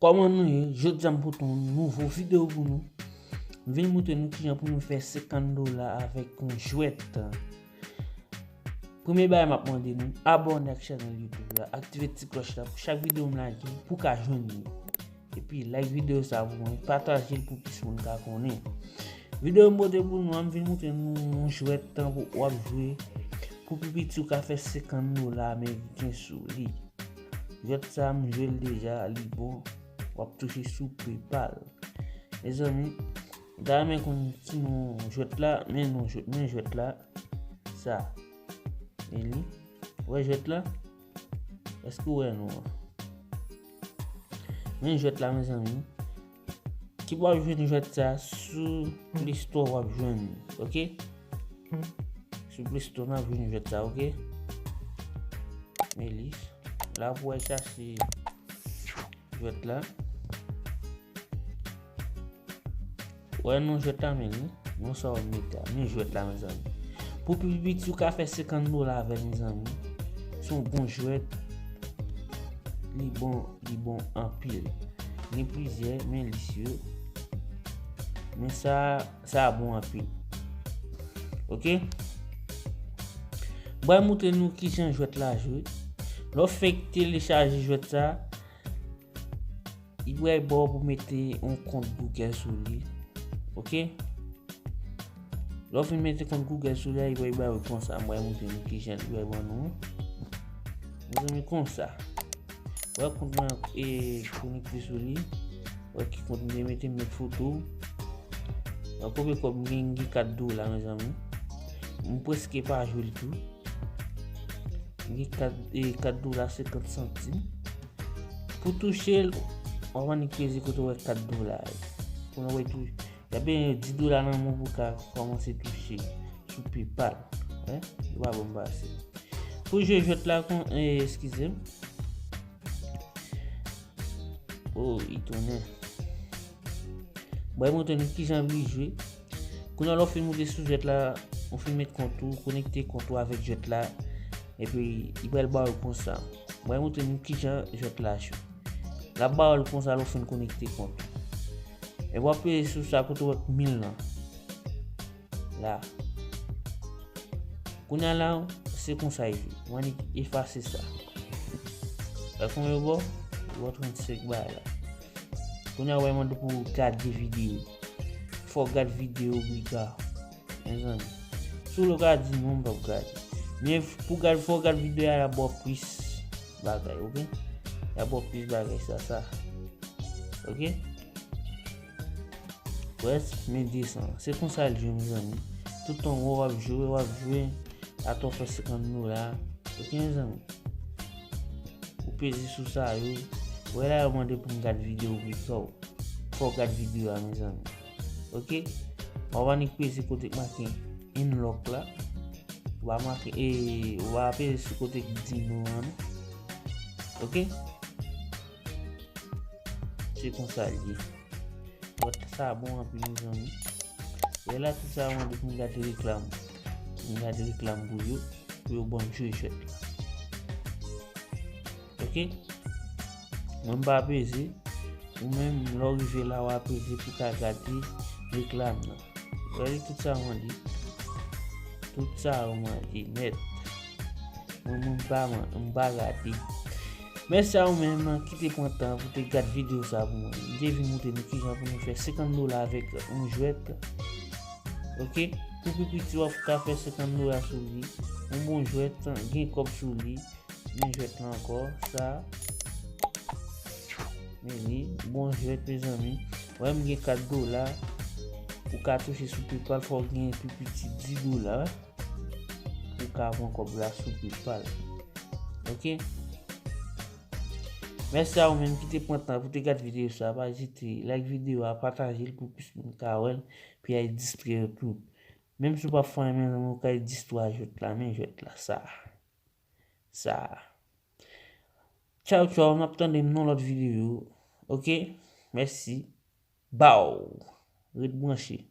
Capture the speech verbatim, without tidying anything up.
Kòman nou ye? Jodi a m pote yon nouvo videyo pou nou. M vin montre nou kijan pou nou fè senkant dola avèk yon jwèt. Premye bagay m ap mande nou, abòne ak chanèl YouTube la, aktive ti klòch la pou chak videyo m lage pou ka jwenn li. Epi like videyo sa pou mwen, pataje l pou plis moun ka konnen. Videyo m pote pou nou an, m vin montre nou yon jwèt tankou w ap jwe pou pi piti w ka fè senkant dola ameriken sou li. Jwèt sa m jwe l deja, li bon, w ap touche sou PayPal. Mezanmi, m ta renmen konn ki non jwèt la, men non jwèt, men jwèt la, sa. E li, wè jwèt la? Èske w wè non an? Men jwèt la, mezanmi. Ki w ap jwenn jwèt sa sou Play Store w ap jwenn, oke? Sou Play Store n ap jwenn jwèt sa, oke? Men li, la pou w al chache jwèt la. Wè non jwèt la, men li, non sa w mete a, men jwèt la, mezanmi. Pou pi piti w ka fè senkant dola avè l, mezanmi. Se yon bon jwèt. Li bon, li bon anpil. Gen plizyè, men lis yo. Men sa, sa bon anpil. Oke? M pral montre nou kijan jwèt la jwe. Lè w fenk telechaje jwèt sa, li pral ba w pou mete yon kont Google sou li. Oke? Lè w fin mete kont Google sou li a, li pral ba w konsa. M pral montre nou kijan li pral ban nou. Mezanmi, konsa. Wè kont mwen e konekte sou li. Wè ki kont m te mete, m met foto. Wè konbyen kòb m gen, m gen kat dola, mezanmi. M prèske pa jwe l tou. M gen kat, e, kat dola senkant santim. Pou touche l, w ap annik peze kote w wè kat dola a. Kounye a w wè tou, y ap benyen dis dola nan men w pou w ka kòmanse touche sou PayPal. Wi, yo pa bon pase. Pou jwe jwèt la, kon, e, eskize m. O, li tounen. Mwen montre nou kijan pou li jwe. Kounye a, lè w fin monte sou jwèt la, ou fin met kont ou, konekte kont ou avèk jwèt la, epi li pral ba w konsa. Mwen montre nou kijan jwèt la jwe. L ap ba w l konsa lè w fin konekte kont ou. Epi w ap peze sou sa kote w wè mil lan. La. Kounye a la, se konsa li jwe. Mwen annik efase sa. Wè konbyen yo ba w? Yo ba w trannsenk bagay la. Kounye a, wè mande pou w gade videyo. Fò w gade videyo obliga. Mezanmi. Si w vle w ka di non, m p ap gade. Men pou gade, fò w gade videyo a, y ap ba w plis bagay, oke? Y ap ba w plis bagay, sa, sa. Oke? Près, men desann. Se konsa l jwe, mezanmi. Tout tan w ap jwe, w ap jwe, atò w fè senkant dola. Oke, mezanmi? Ou peze sou sa yo. Wè la, yo mande pou m gade videyo pito. Fò w gade videyo a, mezanmi. Oke? W ap annik peze kote k make unlock la. W ap make, e, w ap peze sou kote k di non an. Oke? Se konsa l ye. Jwèt sa bon anpil, mezanmi. E la, tout sa yo mande pou m gade reklam. Pou m gade reklam pou yo, pou yo ban m jwe jwèt la. Oke? Mwen m pa peze. Ou menm, lè w rive la, w a peze pou w ka gade reklam nan. Gade tout sa yo mande. Tout sa yo mande nèt. Mwen, mwen pa, mwen, m pa gade. Mèsi a ou menm ki te pran tan pou te gade videyo sa pou mwen. M te vin montre nou kijan pou nou fè senkant dola avèk yon jwèt. Oke? Pou pi piti w ap ka fè senkant dola sou li. Yon bon jwèt, gen kòb sou li. Men jwèt la ankò, sa. Men li, bon jwèt, mezanmi. Wè, m gen kat dola. Ou ka touche sou PayPal, fò w gen pi piti dis dola. Ou ka pran kòb la sou PayPal. Oke? Mèsi a ou menm ki te pran tan pou te gade videyo sa. Pa ezite like videyo a, pataje l pou plis moun ka wè l, epi al distrè yo tou. Menm si w pa fè anyen, men ou ka al distrè jwèt la, men jwèt la, sa. Sa. Tchaw, tchaw, n ap tande m nan lòt videyo. Oke? Mèsi. Baw! Ret branche.